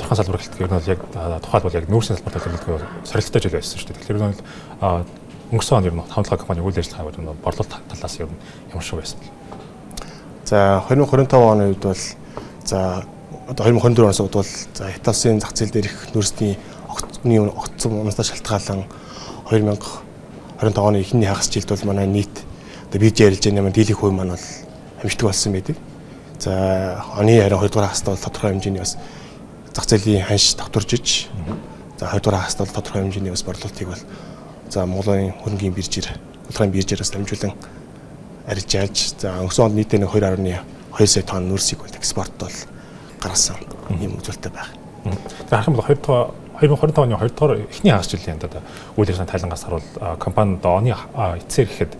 уулуурхайн салбар гэлтгээр ер нь бол яг тухайлбал яг нүүрсийн салбарт нэлээдгүй сорилттой жил байсан шүү дээ. Тэгэхээр ер нь бол өнгөрсөн он ер нь Таван долоон компани үйл ажиллагаа ер нь борлуулалт талаас ер нь ямар шиг байсан бэ? За, 2025 оны үед бол, за, одоо 2024 оноос бол, за, Хятад улсын зах зээл дээрх нүүрсний огцны огцом унаснаас шалтгаалan 2025 оны эхний хагас жилд бол манай нийт одоо биржийн арилжааны маань дийлэх хувь маань бол амжилттай болсон байдаг. За, оны харин 2 дугаар хагаст бол тодорхой хэмжээний бас зах зээлийн ханш тогтворж, за, 2 дугаар хагаст бол тодорхой хэмжээний бас борлуулалтыг бол, за, Монголын хөрөнгийн биржээр, худалдааны биржээр бас дамжуулан арилжаалж, за, өнгөрсөн онд нийтдээ нэг 2.2 сая тонн нүүрсийг бол экспорт бол гаргасан ийм үзүүлэлттэй байна. Тэгэхээр харах юм бол 2 дахь 2025 оны 2 дугаар эхний хагас жилийн одоо үйл ажиллагааны тайлангаас харуул компани одоо оны эцсээр гэхэд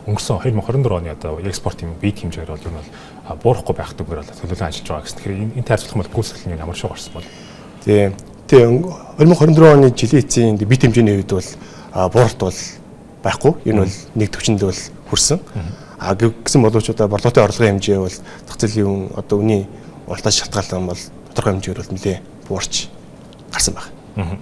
өнгөрсөн 2024 оны одоо экспортын бие хэмжээгээр бол ер нь бол буурахгүй байх зүгээр бол төлөвлөн ажиллаж байгаа гэсэн. Тэгэхээр энэ харьцуулах юм бол гүйцэтгэл нь ямар шиг гарсан бол? Тийм. Тийм, 2024 оны жилийн эцсийн бие хэмжээний хувьд бол бууралт бол байхгүй. Энэ бол нэг төвчөнд бол хүрсэн. А гэсэн боловч одоо борлуулалтын орлогын хэмжээ бол зах зээлийн одоо үнийн уналтаас шалтгаалan бол тодорхой хэмжээгээр бол нэлээ буурч гарсан байна.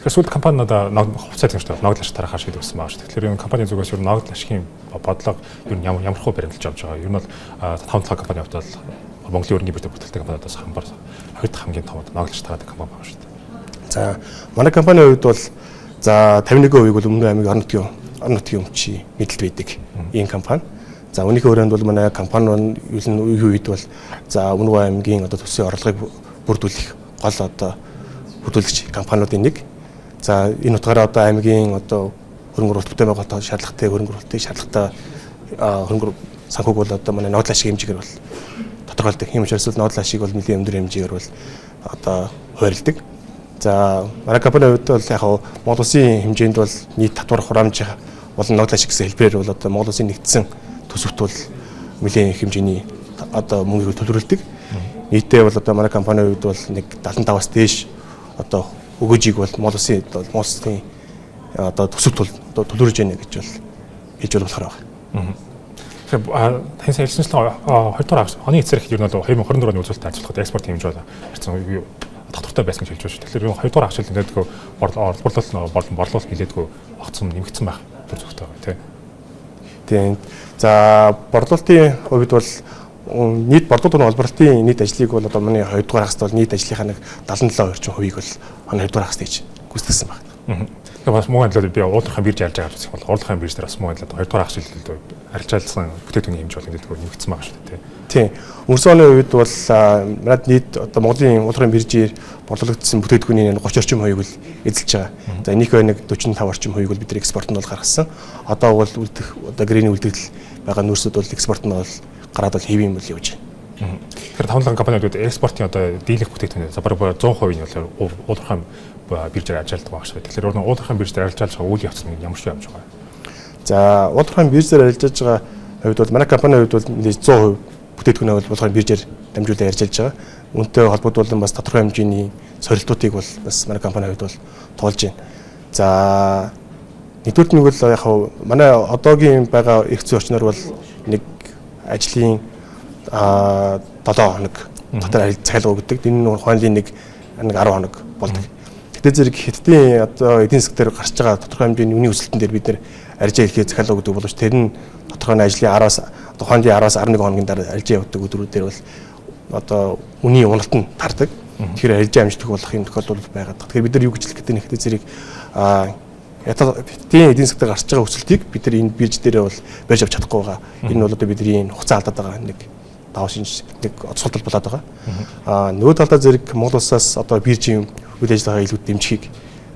Тэгэхээр сүүлд компани одоо хувьцаа шүү дээ. Ногдол ашиг тарахаар шийдвэрсэн байгаа шүү дээ. Тэгэхээр энэ компанийн зүгээс ер нь ногдол ашигын бодлого ер нь ямар ямар хөө баримталж авч байгаа. Ер нь бол 5 7 компани хувьд бол Монголын өрнгийн бирж бүртгэлтэй компаниудаас хамбар хоёр дахь хамгийн том ногдол ашиг тараадаг компани байгаа шүү дээ. За, манай компанийн хувьд бол, за, 51% бол Өмнө аймгийн орон нутгийн өмчийн мэдэлд байдаг ийм компани. За, үүнийхээ өрөөнд бол манай компани нь ер нь үеийн үед бол, за, Өмнө аймгийн одоо төсвийн орлогыг бүрдүүлэх гол одоо бүрдүүлэгч компаниудын нэг. За, энэ утгаараа одоо аймгийн одоо хөрөнгө оруулалт, бүтээн байгуулалт шаардлагатай хөрөнгө оруулалтыг шаардлагатай хөрөнгө санхүүг бол одоо манай ногдол ашиг хэмжээгээр бол тодорхойлдог. Тийм учраас бол ногдол ашиг бол нэлээн өндөр хэмжээгээр бол одоо хувиралдаг. За, манай компани хувьд бол яг Монгол улсын хэмжээнд бол нийт татвар хураамж болон ногдол ашиг гэсэн хэлбэрээр бол одоо Монгол улсын нэгдсэн төсөвт бол нэлээн их хэмжээний одоо мөнгийг төлөвлөдөг. Нийтдээ бол одоо манай компани хувьд бол нэг 75-аас дээш одоо өгөөжийг бол Монгол улсын одоо төсөвт бол одоо төлөвлөж байна гэж бол хэлж болохоор байна. Тэгэхээр тань сая хэлсэнчлэн 2 дугаар оны эцсээр ихэд ер нь бол 2024 оны үзүүлэлттэй харьцуулахад экспорт хэмжээ бол харьцан тогтвортой байсан гэж хэлж байна шүү. Тэгэхээр 2 дугаар хагас жил нэлээдгүй борлуулалт болон борлуулалт нэлээдгүй огцом нэмэгдсэн байх төр зүйтэй байгаа, тийм. Тийм. За, борлуулалтын хувьд бол нийт борлуулалтын олборлолтын нийт ажлыг бол одоо миний 2 дугаар хагаст бол нийт ажлынхаа нэг 77 орчим хувийг бол оны 2 дугаар хагаст хийж гүйцэтгсэн байна. Тэгэхээр бас мөн адилаар би уулуурхайн бирж ярьж байгаа гэсэн бол уулуурхайн бирж дээр бас мөн адилаар 2 дугаар хагас жилд арилжаалсан бүтээгдэхүүний хэмжээ бол нэлээдгүй нэмэгдсэн байгаа шүү дээ. Тийм. Өнгөрсөн оны үед бол манад нийт одоо Монголын уулуурхайн биржээр борлуулагдсан бүтээгдэхүүний 30 орчим хувийг бол эзэлж байгаа. За, энийхээ нэг 45 орчим хувийг бол бид нар экспорт нь бол гаргасан. Одоо бол үлдэх одоо гэрээний үлдэгдэл байгаа нүүрсүүд бол экспорт нь бол гараад бол хэвийн бол явж байна. Тэгэхээр 5 7 компаниуд экспортын одоо дийлэх бүтээгдэхүүний за бараг 100% нь бол уулуурхайн биржээр арилжаалдаг байгаа шүү. Тэгэхээр уулуурхайн бирж дээр арилжаалж байгаа үйл явц нь ямар шиг явж байгаа? За, уулуурхайн биржээр арилжааж байгаа хувьд бол манай компанийн хувьд бол нэлээд 100% бүтээгдэхүүнээ бол уулуурхайн биржээр дамжуулан арилжаалж байгаа. Үүнтэй холбогдуулан бас тодорхой хэмжээний сорилтуудыг бол бас манай компанийн хувьд бол туулж байна. За, нэгдүгээр нэг бол яг манай одоогийн байгаа эрх зүйн орчноор бол нэг ажлын 7 хоног дотор захиалга өгдөг. Энэ нь ухаанлын нэг нэг 10 хоног болдог. Гэтэ зэрэг Хятадын одоо эдийн засаг дээр гарч байгаа тодорхой хэмжээний үнийн өсөлтөн дээр бид нэр арилжаа хийхээр захиалга өгдөг боловч тэр нь тодорхой ажлын 10-аас тухайн 10-аас 11 хоногийн дараа арилжаа явуулдаг өдрүүдээр бол одоо үнийн уналт нь тардаг. Тэгэхээр арилжаа амжилтгүй болох юм тохиолдол байгаад. Тэгэхээр бид нар юу гэж хэлэх гэдэг нь Хятад зэрэг Хятадын эдийн засагт гарч байгаа өсөлтийг бид нар энэ бирж дээрээ бол барьж авч чадахгүй байгаа. Энэ бол одоо бидний хугацаа алдаад байгаа нэг даваа шинж нэг сул тал болоод байгаа. Нөгөө талдаа зэрэг Монгол улсаас одоо биржийн үйл ажиллагаа илүү дэмжихийг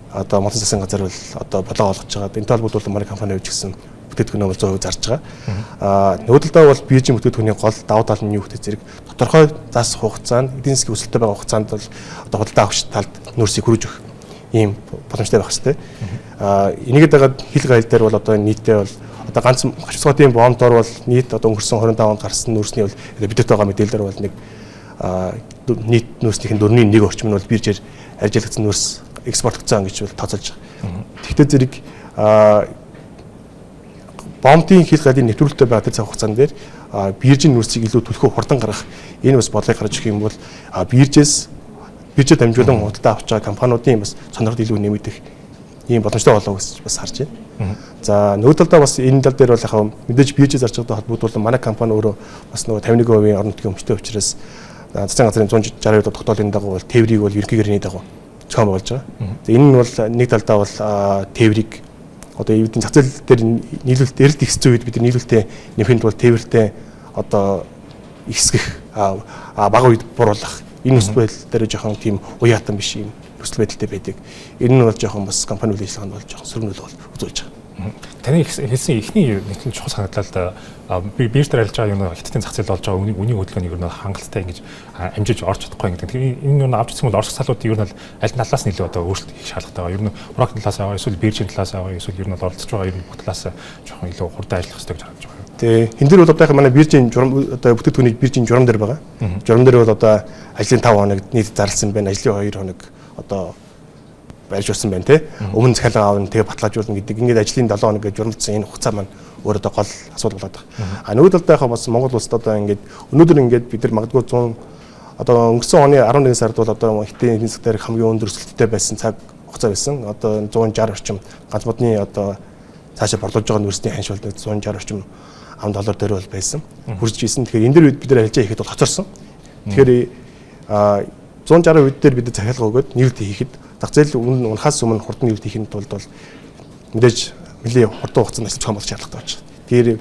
одоо Монголын засгийн газар бол одоо бодлого олгож байгаа. Энэтэй холбогдуулан манай компани хувьд гэсэн бүтээгдэхүүнээ бол 100% зарж байгаа. Нөгөө талдаа бол биржийн бүтээгдэхүүний гол давуу тал нь юу гэхээр зэрэг тодорхой зас хугацаанд, эдийн засгийн өсөлттэй байгаа хугацаанд бол одоо худалдаа авахч талд нүүрсийг хүргэж өгөх ийм боломжтой байх хэрэгтэй. Энийгээ дагаад хил гайл дээр бол одоо нийтдээ бол одоо ганц Гашбяцгатын боомтоор бол нийт одоо өнгөрсөн 25 онд гарсан нүүрсний бол бидэт байгаа мэдээлэлээр бол нэг нийт нүүрснийх нь дөрвний нэг орчим нь бол биржээр арилжаалагдсан нүүрс экспортлогдсон гэж бол тооцоолж байгаа. Тэгэхдээ зэрэг боомтын хил галын нэвтрүүлэлттэй байгаа тэр цаг хугацаан дээр биржийн нүүрсийг илүү түлхүү хурдан гаргах энэ бас бодлогыг гаргаж өгөх юм бол биржээс биржээр дамжуулан худалдаа авч байгаа компаниудын бас сонирхол илүү нэмэгдэх ийм боломжтой болов гэж бас харж байна. За, нөгөө талдаа бас энэ тал дээр бол яг мэдээж биржээ зарж байгаатай холбогдуулан манай компани өөрөө бас нөгөө 51% орон нутгийн өмчтэй учраас засгийн газрын 162 дахь тогтоолын дагуу бол тээврийг бол ерөнхий гэрээний дагуу зохион байгуулж байгаа. За, энэ нь бол нэг талдаа бол тээврийг одоо эвдийн зах зээл дээр нийлүүлэлт эрэлт ихссэн үед бид нийлүүлэлтээ нэмэхэд бол тээвэртэй одоо ихсгэх, бага үед буруулах энэ нөхцөл байдал дээр жоохон тийм уяатан биш юм нөхцөл байдалтай байдаг. Энэ нь бол жоохон бас компани үйл ажиллагаанд бол жоохон сөрөг нөлөө үзүүлж байгаа. Таны хэлсэн эхний нэг чухал санагдлаа л да. Би бирж дээр арилж байгаа юм хятадын зах зээл болж байгаа үнийн хөдөлгөөнийг ер нь хангалттай ингэж амжиж орж чадахгүй гэдэг. Тэгэхээр энэ юу авч ирсэн бол орших салуудын ер нь аль талаас нь илүү одоо өөрчлөлт хийх шаардлагатай байгаа. Ер нь брокерийн талаас аваа, эсвэл биржийн талаас аваа, эсвэл ер нь оролцож байгаа ер нь бүх талаас жоохон илүү хурдан ажиллах хэрэгтэй гэж харж байгаа. Тий. Энэ дээр бол одоо яг манай биржийн журам, одоо бүтээгдэхүүний биржийн журам дээр байгаа. Журам дээр бол одоо ажлын 5 хоног нийт зарласан байна. Ажлын 2 хоног одоо барьж байна те. Өмнө захиалга аавна, тэгээ баталгаажуулна гэдэг. Ингээд ажлын 7 хоног гэж журмалдсан энэ хугацаа маань өөр одоо гол асуудал болоод байгаа. А нөгөө талдаа яг бас Монгол улсад одоо ингээд өнөөдөр ингээд бид нар магадгүй 100 одоо өнгөрсөн оны 11 сард бол одоо хятадын эдийн засаг дээр хамгийн өндөр өсөлттэй байсан цаг хугацаа байсан. Одоо 160 орчим ганц модны одоо цаашаа борлуулж байгаа нүүрсний ханш бол 160 орчим ам доллар дээр бол байсан. Хүрч ирсэн. Тэгэхээр энэ дэр үед бид нар арилжаа хийхэд бол хоцорсон. Тэгэхээр 160 үед дээр бид захиалга өгөөд нийлүүлэлт хийхэд зах зээл унахаас өмнө хурдан нийлүүлэлт хийхэд тулд бол мэдээж нэлээд хурдан хугацаанд ажил зохион болох шаардлагатай болж байна.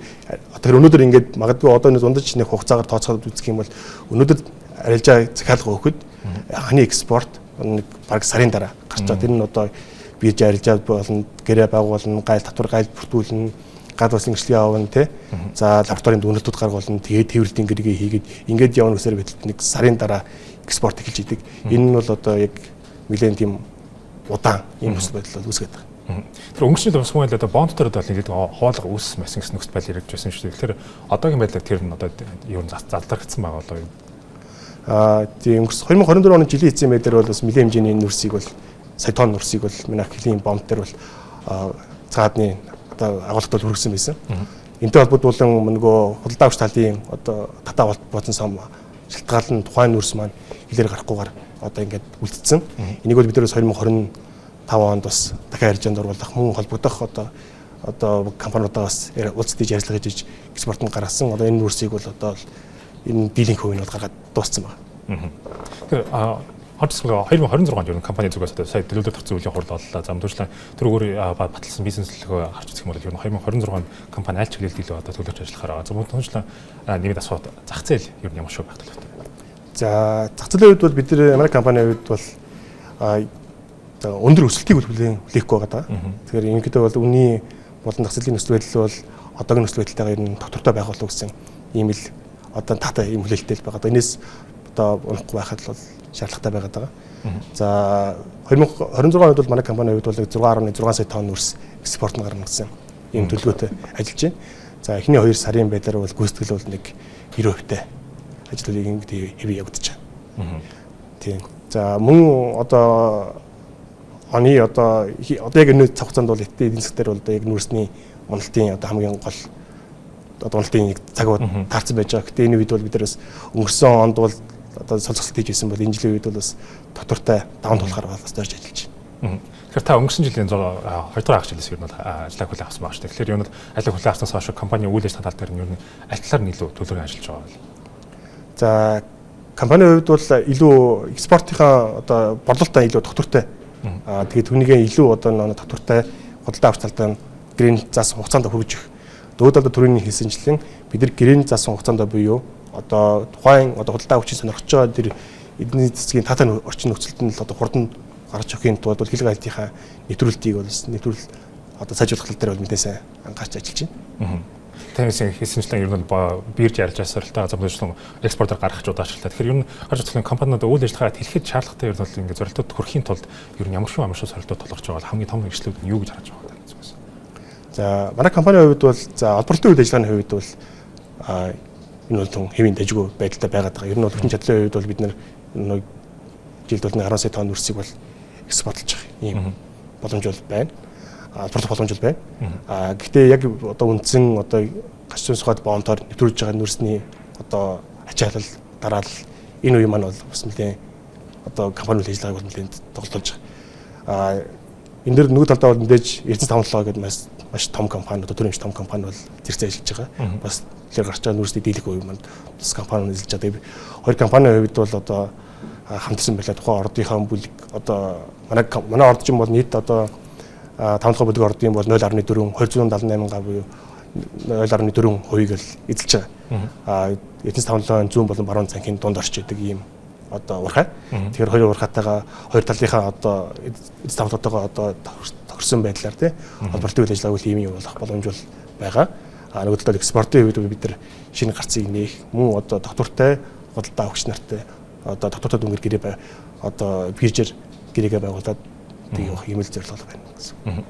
Тэгэхээр өнөөдөр ингээд магадгүй одоо нэг дундаж нэг хугацаагаар тооцоолоод үзэх юм бол өнөөдөр арилжаа захиалга өгөхөд анхны экспорт нэг бараг сарын дараа гарч байгаа. Тэр нь одоо бирж арилжаа болно, гэрээ байгуулна, гайл татвар гайл бүртгүүлнэ, гад улсын гэрчлэгээ авна тий. За, лабораторийн дүгнэлтүүд гаргуулна, тэгээд тээвэрлэлтийн гэргээ хийгээд ингээд явна гэсээр байтал нэг сарын дараа экспорт эхэлж идэг. Энэ нь бол одоо яг нэлээд тийм удаан ийм нөхцөл байдал бол үүсгээд байгаа. Тэр өнгөрсөн жил бас хүн одоо бонд дээр одоо нэг хоолго үүссэн байсан гэсэн нөхцөл байдал яригдж байсан шүү дээ. Тэгэхээр одоогийн байдлаар тэр нь одоо ер нь задлагдсан байгаа болоо юу? Тийм, өнгөрсөн 2024 оны жилийн эцсийн байдлаар бол бас нэлээд хэмжээний нүүрсийг бол сая тонн нүүрсийг бол манай хөлийн бонд дээр бол цагаадны одоо агуулгад бол хүргэсэн байсан. Энтэй холбогдуулан нөгөө худалдаа авч талын одоо татаа болцсон сум шалтгаалan тухайн нүүрс маань хилээр гарахгүйгээр одоо ингээд үлдсэн. Энийг бол бид нар 2025 онд бас дахиад арилжаанд оруулах, мөн холбогдох одоо компаниудаа бас уулзтаж ярилцлага хийж экспортод гаргасан. Одоо энэ нүүрсийг бол одоо энэ дийлэнх хувийг нь бол гаргаад дууссан байна. Тэгэхээр 2026 онд ер нь компани зүгээс одоо сая төлөвлөлт гарсан үеийн хурал боллоо. За, мэдээлэл тэр өөр баталсан бизнес төлөвлөгөө харж үзэх юм бол ер нь 2026 онд компани аль чиглэлд илүү одоо төлөвлөж ажиллахаар байгаа. За, мөн түншлэн нэмээд асуухад зах зээл ер нь ямар шүү байх төлөвтэй? За, зах зээлийн хувьд бол бид нар Америк компани хувьд бол за өндөр өсөлтийг бол хүлээхгүй байгаа даа. Тэгэхээр ерөнхийдөө бол үнийн болон зах зээлийн нөхцөл байдал бол одоогийн нөхцөл байдалтайгаа ер нь тогтвортой байх болов гэсэн ийм л одоо таатай ийм хүлээлттэй л байгаа. Одоо энэс одоо унахгүй байхад бол шаардлагатай байгаад байгаа. За, 2026 онд бол манай компани хувьд бол 6.6 сая тонн нүүрс экспорт нь гарна гэсэн ийм төлөвлөгөөтэй ажиллаж байна. За, эхний 2 сарын байдлаар бол гүйцэтгэл бол нэг 90% ажлыг ингэж хэвээ явагдаж байгаа. Тийм. За, мөн одоо оны одоо яг энэ цаг хугацаанд бол эдийн засаг дээр бол одоо яг нүүрсний уналтын одоо хамгийн гол одоо уналтын нэг цаг таарсан байж байгаа. Гэтэ энэ үед бол бид нар бас өнгөрсөн онд бол одоо сол зогсолт хийж байсан бол энэ жилийн үед бол бас тогтвортой даван туулахаар бас зорж ажиллаж байна. Тэгэхээр та өнгөрсөн жилийн 2 дугаар хагас жилээс ер нь бол ажлаа хүлээн авсан байгаа шүү дээ. Тэгэхээр ер нь ажлаа хүлээн авснаас хойш компани үйл ажиллагаа тал дээр нь ер нь аль талаар нь илүү төлөвлөгөө ажиллаж байгаа вэ? За, компанийн хувьд бол илүү экспортынхаа одоо борлуулалтаа илүү тогтвортой. Тэгээд түүнийгээ илүү одоо нэг тогтвортой худалдаа авч талдаа гэрээний заасан хугацаанд хүргэж өгөх. Дөөд одоо түрүүний хэлсэнчлэн бид нар гэрээний заасан хугацаанд буюу одоо тухайн одоо худалдаа авчийн сонирхож байгаа тэр эдийн засгийн таатай орчин нөхцөлд нь л одоо хурдан гарч өгөхийн тулд бол хил гайлтынхаа нэвтрүүлтийг бол нэвтрүүл одоо сайжруулах тал дээр бол мэдээ сайн анхаарч ажиллаж байна. Танаас хэлсэнчлэн ер нь бол бирж арилжаа сорилтоо замдуулсан экспортоор гаргах удаашралтай. Тэгэхээр ер нь гарч үзэх компаниуд үйл ажиллагаа хэлэхэд шаардлагатай ер нь бол ингээд зорилтод хүрэхийн тулд ер нь ямар шүү ямар шүү сорилтууд тулгарч байгаа бол хамгийн том эрсдлүүд нь юу гэж харж байгаа вэ зүгээс? За, манай компанийн хувьд бол за олборлолтын үйл ажиллагааны хувьд бол энэ бол тун хэвийн дажгүй байдалтай байгаад байгаа. Ер нь бол хүчин чадлын хувьд бол бид нар жилд бол 10 сая тонн үрсийг бол экспортлж байгаа ийм боломж бол байна. Олборлох боломж бол байна. Гэхдээ яг одоо үндсэн одоо гашуун сухад бомтоор нэвтрүүлж байгаа нүүрсний одоо ачаалал, дараалал энэ үе маань бол бас нэлээд одоо компани үйл ажиллагааг бол нэлээд тоглож байгаа. Энэ дэр нөгөө талдаа бол мэдээж Эрдэнэс 57 гэдэг маш маш том компани, одоо төрийн том компани бол зэрэгцээ ажиллаж байгаа. Бас тэр гарч байгаа нүүрсний дийлэх үе манд бас компани эзэлж байгаа. Хоёр компанийн хувьд бол одоо хамтсан байлаа. Тухайн ордынхаа бүлэг, одоо манай ордчин бол нийт одоо 5 дахь бүлэг ордын бол 0.4 278 га буюу 0.4%-ийг л эзэлж байгаа. Эрдэнэс 57-ын зүүн болон баруун цанхийн дунд орч идэг ийм одоо уурхай. Тэгэхээр хоёр уурхайтайгаа, хоёр талынхаа одоо Эрдэнэс 57-тойгоо одоо тохирсон байдлаар, тий, холбоотой үйл ажиллагааг ийм юм болох боломж бол байгаа. Нөгөө талаар экспортын хувьд бид нар шинэ гарцыг нээх, мөн одоо тогтвортой худалдаа авагч нартай одоо тогтвортой дүнгээр гэрээ бай, одоо биржээр гэрээгээ байгуулад тэг явах юм л зорилго байна гэсэн.